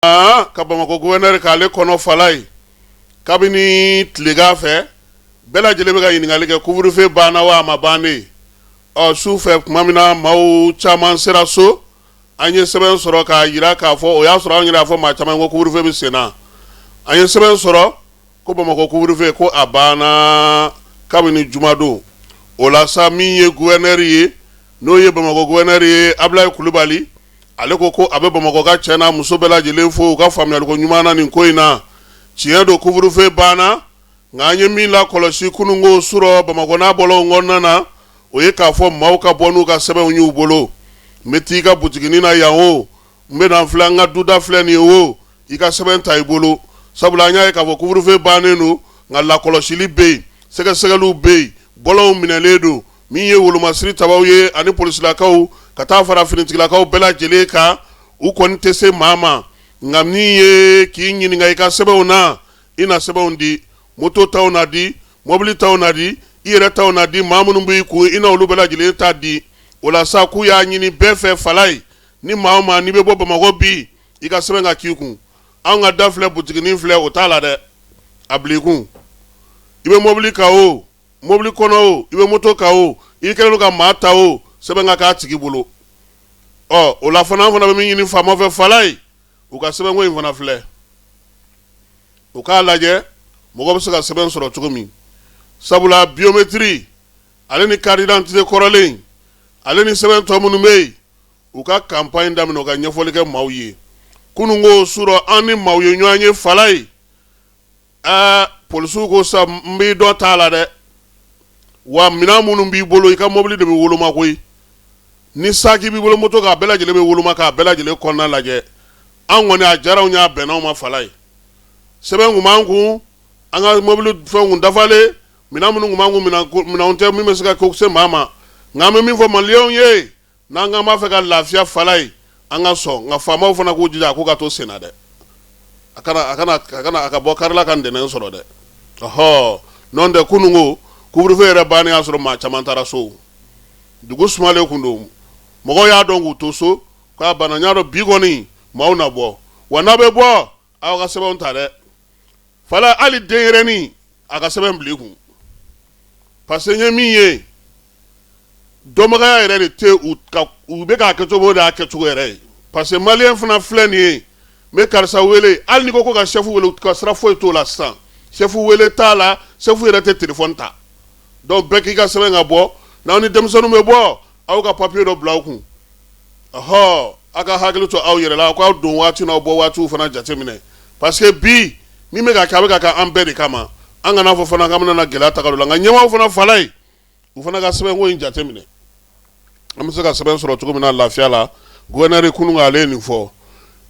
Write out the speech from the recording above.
Ka Bamakɔ gouverneur k'ale kɔnɔ Falaye, kabini tilegan fɛ bɛɛ lajɛlen bɛ ka ɲininkali kɛ, couvre-feu banna wa a ma ban de? Ɔ su fɛ tuma min na maaw caman sera so, an ye sɛbɛn sɔrɔ k'a jira k'a fɔ, o y'a sɔrɔ an yɛrɛ y'a fɔ maa caman ko couvre-feu bɛ sen na. An ye sɛbɛn sɔrɔ ko Bamakɔ couvre-feu ko a banna kabini jumadon. O la sa, min ye gouverneur ye, n'o ye Bamakɔ gouverneur ye, Abulayi Kulubali, ale ko ko a bɛ Bamakɔ ka cɛ n'a muso bɛɛ lajɛlen fo u ka faamuyaliko ɲuman na nin ko in na. Tiɲɛ don, couvre-feu banna, nka an ye min lakɔlɔsi kununko su rɔ Bamakɔ n'a bɔlɔnw kɔnɔna na, o ye k'a fɔ maaw ka bɔ n'u ka sɛbɛnw y'u bolo. N bɛ t'i ka butiginin na yan o, n bɛ na filɛ, n ka duda filɛ nin ye o, i ka sɛbɛn ta i bolo, sabula an y'a ye k'a fɔ couvre-feu bannen don, nka lakɔlɔsili bɛ yen, sɛgɛsɛgɛliw bɛ yen, bɔlɔnw minɛlen don. Min ye wolomasiri tabaw ye ani polisilakaw ka taa fara finitigilakaw bɛɛ lajɛlen kan, u kɔni tɛ se maa ma, nka min ye k'i ɲininka i ka sɛbɛnw na, i na sɛbɛnw di, moto taw na di, mɔbili taw na di, i yɛrɛ taw na di, maa minnu b'i kun, i na olu bɛɛ lajɛlen ta di. O la sa, k'u y'a ɲini bɛɛ fɛ Falaye, ni maa o maa n'i bɛ bɔ Bamakɔ bi, i ka sɛbɛn ka k'i kun. Anw ka da filɛ, butiginin filɛ, o t'a la dɛ, a bila i kun. I bɛ mɔbili kan o, mobili kɔnɔ o, i bɛ moto kan o, i kɛlen don ka maa ta o, sɛbɛn ka k'a tigi bolo. Ɔ o la fana, an fana bɛ min ɲini faama fɛ Falaye, u ka sɛbɛnko in fana filɛ, u k'a lajɛ mɔgɔ bɛ se ka sɛbɛn sɔrɔ cogo min, sabula biométrie ale ni carte d'identité kɔrɔlen ale ni sɛbɛn tɔ minnu bɛ yen, u ka campagne daminɛ, u ka ɲɛfɔli kɛ maaw ye. Kununko su rɔ, an ni maaw ye ɲɔgɔn ye Falaye. Aa, polisiw ko sa, n b'i dɔn t'a la dɛ, wa minɛn minnu b'i bolo, i ka mobili de bɛ woloma koyi. Ni saki b'i bolo, moto k'a bɛɛ lajɛlen bɛ woloma k'a bɛɛ lajɛlen kɔnɔna lajɛ. An kɔni, a diyara anw ye, a bɛnna anw ma Falaye. Sɛbɛn kun b'an kun, an ka mobili fɛnw kun dafalen, minɛn minnu kun b'an kun, minɛnw tɛ min bɛ se ka ko se maa ma. Nka an bɛ min fɔ maliyɛnw ye, n'an k'an b'a fɛ ka lafiya Falaye, an ka sɔn, nka faamaw fana k'u jija a ko ka to senna dɛ, a kana a kana a kana a ka bɔ karila ka ntɛnɛn sɔrɔ dɛ. Ɔhɔ, n'o tɛ kununko couvre-feu yɛrɛ bannen y'a sɔrɔ maa caman taara so, dugu sumalen kun don, mɔgɔw y'a dɔn k'u to so k'a banna. N y'a dɔn bi kɔni maaw na bɔ, wa n'a bɛ bɔ, aw ka sɛbɛnw ta dɛ Falaye, hali denyɛrɛnin a ka sɛbɛn bila i kun, parce que n ye min ye, dɔnbagaya yɛrɛ de tɛ u ka, u bɛ k'a kɛcogo de y'a kɛcogo yɛrɛ ye, parce que maliyɛn fana filɛ nin ye, n bɛ karisa wele, hali n'i ko ko ka chef wele, ka sira foyi t'o la sisan, chef wele t'a la, chef yɛrɛ tɛ téléphone ta. Donc bɛɛ k'i ka sɛbɛn ka bɔ, n'aw ni denmisɛnninw bɛ bɔ, aw ka papier dɔ bila aw kun. Ɔhɔ, aw ka hakili to aw yɛrɛ la, aw k'aw don waati n'aw bɔ waatiw fana jateminɛ, parce que bi min bɛ ka kɛ, a bɛ ka kɛ an bɛɛ de kama. An kana fɔ fana k'an bɛna na gɛlɛya ta ka don la, nka ɲɛmaaw fana Falaye, u fana ka sɛbɛnko in jateminɛ, an bɛ se ka sɛbɛn sɔrɔ cogo min na lafiya la. Gouverneur kunun ale ye nin fɔ.